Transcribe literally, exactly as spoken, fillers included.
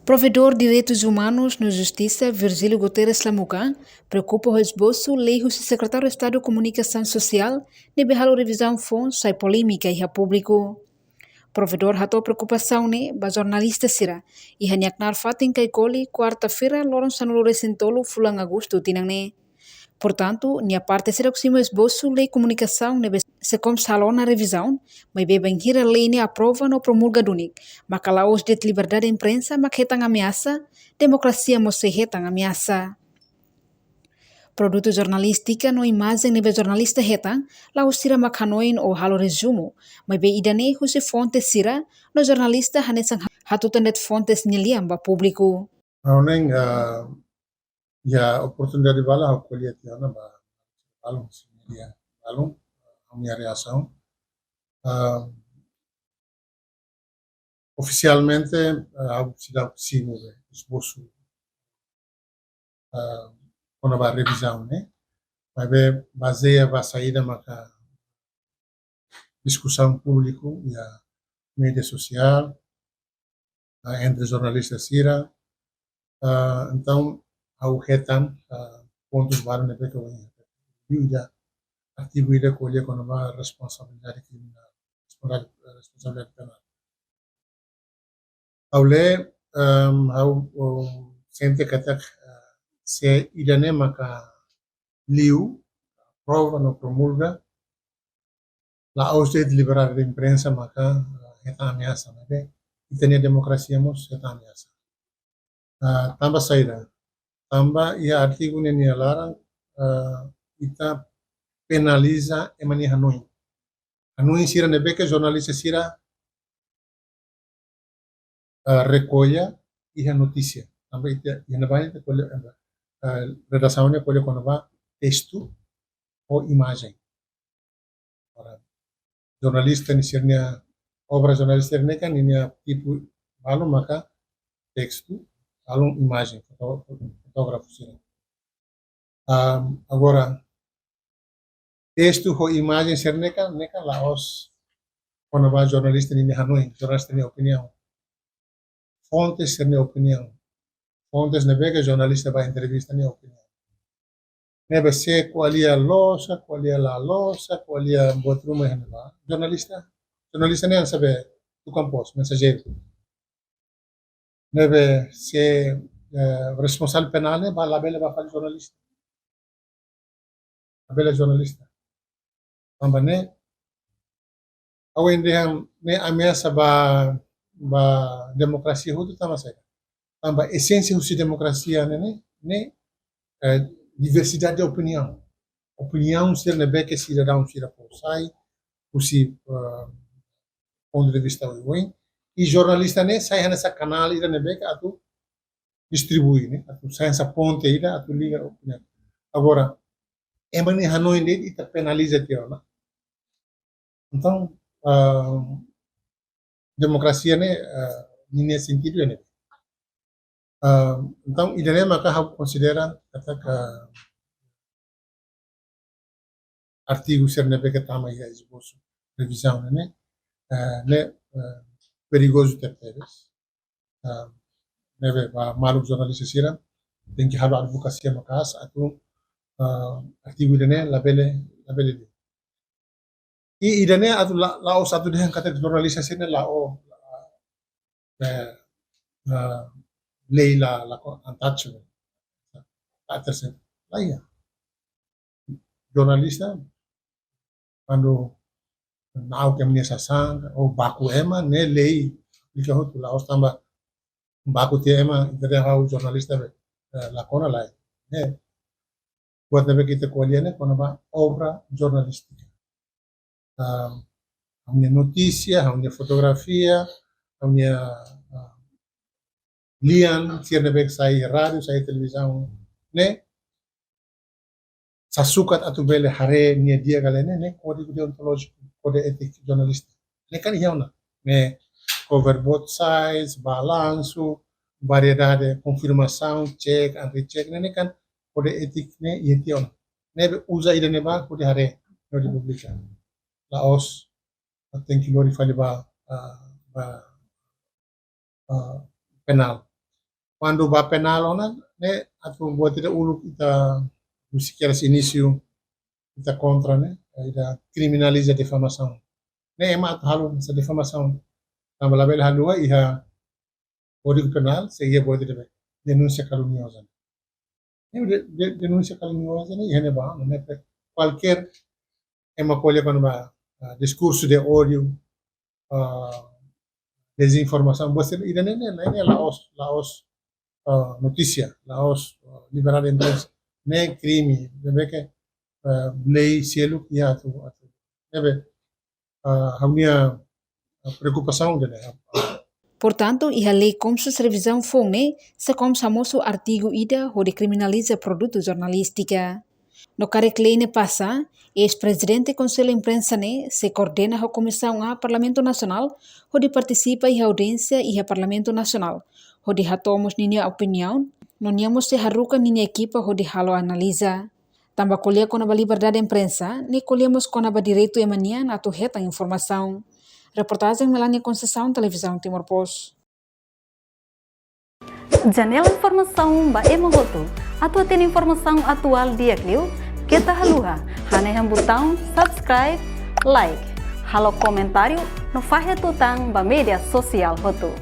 Provedór Direitus Umanus no Justisa, Virgílio Guterres Lamuka, preokupa ho esbosu lei husi Sekretáriu Estadu Komunikasaun Sosiál ne'ebé halo revizaun foun sai polémika iha públiku. Provedór hato'o preokupasaun ne'e ba jornalista sira iha nia knaar fatin Kaikoli, kuarta-feira, loron sanulu-resin-tolu fulan Agostu tinan ne'e. Portantu, nia parte sira simu esbosu lei komunikasaun ne'ebé SEKOMS halo ona revizaun, maibé bainhira lei ne'e aprova no promulga duni, maka la'ós de'it liberdade imprensa mak hetan ameasa, demokrasia mós sei hetan ameasa. Produtu jornalístika no imajen ne'ebé jornalista hetan, la'ós sira mak hanoin ou halo rezumu, maibé ida-ne'e husi fonte sira, no jornalista hanesan hatutan de'it fontes nia lian ba públiku. Ha'u ne'e, ah, iha oportunidade balu ha'u ko'alia tiha ona ba balun, media balun, ha'u-nia reasaun. Ah, ofisialmente, ah, ha'u seidauk simu be esbosu, ah, kona-ba revizaun ne'e. Maibé bazeia ba saida maka diskusaun públiku iha média sosiál, ah, entre jornalista sira. Ah, entaun, ha'u hetan, ah, pontus balu ne'ebé ke ohin liu iha artigu ida ko'alia kona-ba responsabilidade kriminál, responsabilidade, responsabilidade penál. Ha'u lee, em, ha'u, um, sente katak, eh, se ida-ne'e maka liu, aprova no promulga, la'ós de'it liberdade de imprensa maka, eh, hetan ameasa, maibé ita-nia demokrasia mós hetan ameasa. Ah, tanba saida? Tanba iha artigu ne'e nia laran, ah, ita penaliza ema nia hanoin. Hanoin sira ne'ebé ke jornalista sira, ah, rekolla iha notísia. Tanba ita, iha ne'ebá ita ko'alia, ah, redasaun ne'e ko'alia kona-ba testu ho imajen. Ora, jornalista ne'e sira-nia, obra jornalista ne'e kan ninia tipu balu maka testu, balun imajen, foto-, fotógrafu sira. Am, agora, testu ho imajen sira-ne'e kan, ne'e kan la'ós kona-ba jornalista ninia hanoin, jornalista nia opiniaun. Fontes sira-nia opiniaun. Fontes ne'ebé ke jornalista ba entrevista nia opiniaun. Ne'ebé se ko'alia loos ka, ko'alia la loos ka, ko'alia buat ruma iha ne'ebá, jornalista, jornalista ne'e hanesan be tukang pos, mensajeiru. Ne'ebé se, eh, responsavel penál ne'e ba labele ba fali jornalista. Labele jornalista. Tanba ne'e, ha'u dehan ne'e ameasa ba, ba demokrasia hotu tanba saida? Tanba esénsia husi demokrasia ne'e, ne'e, ne'e, eh, diversidade de opiniaun. Opiniaun sira ne'ebé ke sidadaun sira fó sai, husi, eh, pontu de vista oioin. I jornalista ne'e sai hanesan kanál ida ne'ebé ke atu distribui, ne'e, atu sai hanesan ponte ida, atu liga opiniaun. Agora, ema nia hanoin de'it ita penaliza tiha ona. Entaun, ah, demokrasia ne'e, ah, ninia sentidu ne'e. Ah, entaun, ida-ne'e maka ha'u konsidera katak artigu sira ne'ebé ke tama iha esbosu revizaun ne'e, eh, ne'e, eh, perigozu tebetebes. Eh, ne'ebé ba maluk jornalista sira tenke halo advokasia maka'as atu, eh, artigu ida-ne'e labele, labele liu. I ida-ne'e atu la, la'ós atu dehan katak jornalista sira-ne'e la'o, eh, eh, lei la, la ko-, untouchable. La tersen-, la iha. Jornalista, kuandu na'ok ema nia sasán, ou baku ema, ne'e lei aplika hotu, la'ós tanba baku tiha ema, ita dehan ha'u jornalista be, eh, la kona, lae. Ne'e, buat ne'ebé ke ita ko'alia ne'e kona-ba obra jornalístika. Ah, ha'u-nia notísia, ha'u-nia fotografia, ha'u-nia, ah, lian sira ne'ebé ke sai rádiu, sai televizaun ne'e, sasukat atu bele haree nia di'ak ka lae ne'e, ne'e kódigu deontolójiku, kode étika jornalista. Ne'e kan iha ona. Ne'e cover both sides, balansu, variedade, konfirmasaun, check and recheck, ne'e, ne'e kan kode étika ne'e iha tiha ona. Ne'ebé uza ida-ne'e ba hodi haree, hodi publika. La'ós tenke lori fali ba, ah, ba, ah, penál. Kuandu ba penál ona, ne'e atu buat ida uluk ita husi kedas inísiu ita kontra ne'e, ita kriminaliza difamasaun. Ne'e ema atu halo hanesan difamasaun. Tanba labele haluha iha Kódigu Penál, sei iha buat ida be, denúnsia kalunioza. Ne'e de, de, denúnsia kalunioza ne'e iha ne'ebá, ne'e pe kualkér ema ko'alia kona-ba, ah, diskursu de ódiu, ah, dezinformasaun, buat sira ida-ne'e, ne'e, ne'e, ne'e la'ós, la'ós, ah, notísia, la'ós, ah, liberdade de imprensa, ne'e krime, ne'ebé ke, ah, lei seluk iha atu, atu. Ne'ebé, ah, ha'u-nia, ah, preokupasaun ida-ne'e. Portantu, iha lei COMSUS revizaun foun ne'e, SECOMS hamosu artigu ida hodi kriminaliza produtu jornalístika. No karik lei ne'e pasa, eis-prezidente Konsellu Imprensa ne'e sei koordena ho Komisaun A Parlamentu Nasionál hodi partisipa iha audiénsia iha Parlamentu Nasionál, hodi hato'o mós ninia opiniaun, no nia mós sei haruka ninia ekipa hodi halo analiza. Tanba ko'alia kona-ba liberdade imprensa, ne'e ko'alia mós kona-ba direitu ema nian atu hetan informasaun. Reportajen Melania Conceição, Televizaun Timor Post. Janela informasaun ba ema hotu. Atu hatene informasaun atuál di'ak liu, keta haluha hanehan butaun subscribe, like, halo komentáriu, no fahe tutan ba média sosiál hotu.